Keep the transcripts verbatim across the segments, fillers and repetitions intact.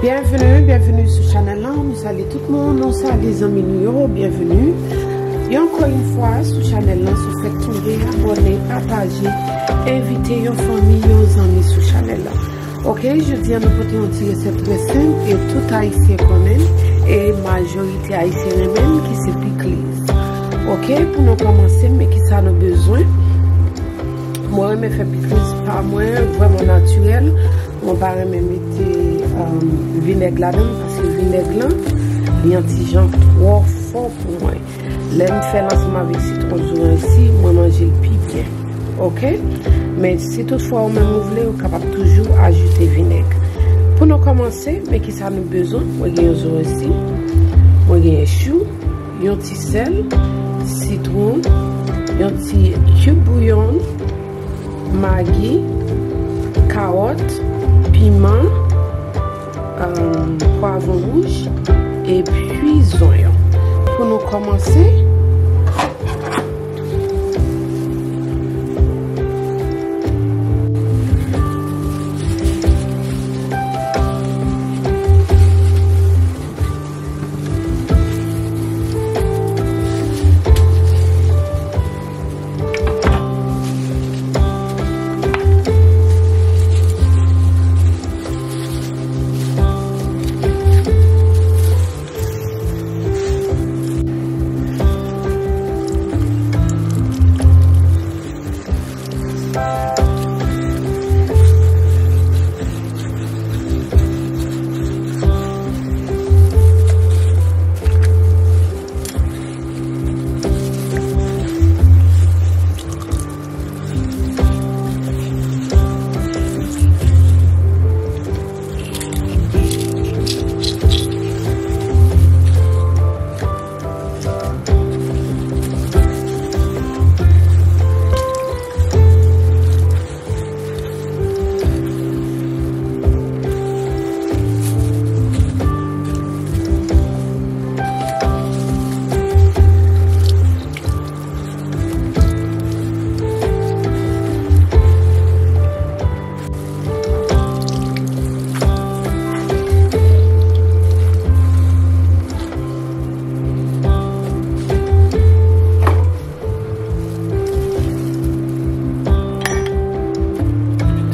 Byenveni, byenveni sou chanèl lan. Nou salye tout moun, nou salye zanmi nou yo, byenveni. E ankò yon fwa sou chanèl lan, si w fèk tonbe, abòne, pataje, envite yon fanmi, yon zanmi sou chanèl lan. Oke, jodi a nou pote yon ti resèt trè senp e tout Ayisyen konnen l, e majorite Ayisyen renmen l, ki se pikliz. Oke, pou nou kòmanse, men kisa nou bezwen. Mwen renmen fè pikliz pa mwen, vrèman natirèl. Mwen pa renmen mete, um, vinèg ladan l, paske vinèg lan, li yon ti jan twò fò pou mwen. Lè m fè l ansanm avèk sitwon zoranj si, mwen manje l pi byen. Oke? Men si toutfwa ou menm ou vle, ou kapab toujou ajoute vinèg. Pou nou kòmanse, men kisa nou bezwen? Mwen gen yon zoranj si, mwen gen chou, yon ti sèl, sitwon, yon ti cube bouillon, magi, kawòt, piman, um, pwavwon wouj, epi zonyon. Pou nou kòmanse,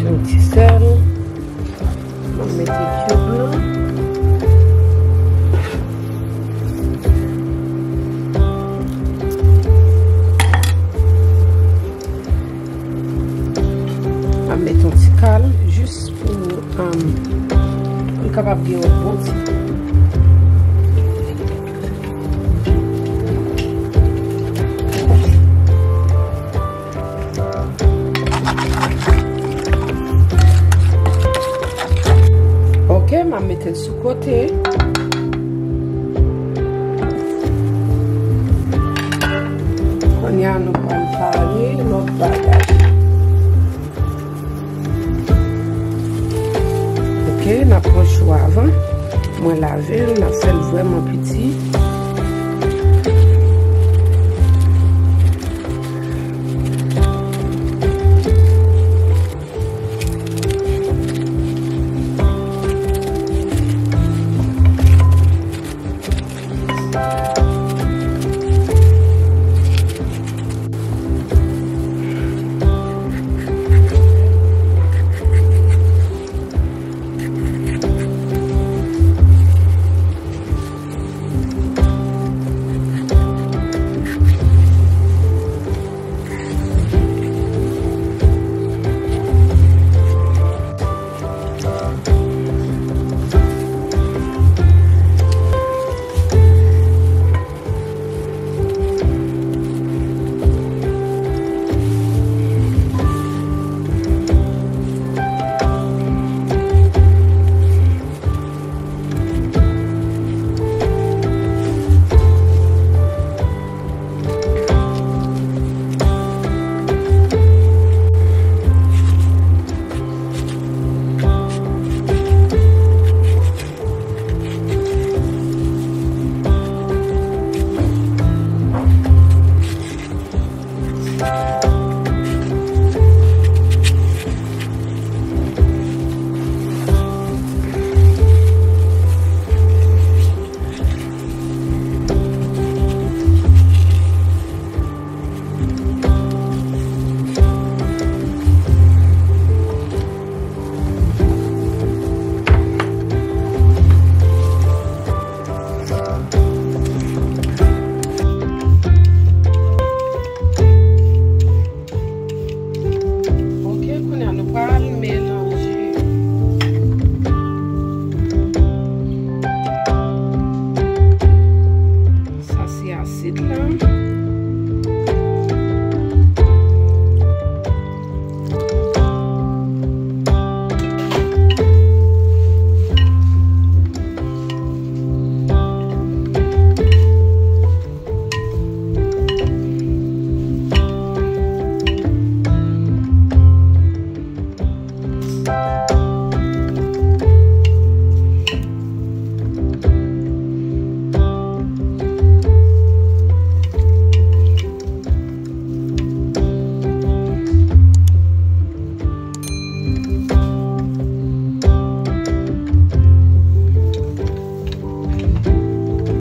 Mete yon ti sèl. Mwen mete cube lan. Mwen mete yon ti kal, jis pou, um, pou l kapab gen yon bon ti gou. Ok, m ap mete l sou kote. Kounye a, nou pral pare lòt bagay. Ok, n ap pran chou avan. Mwen lave l, n ap fè l vrèman piti. Men non.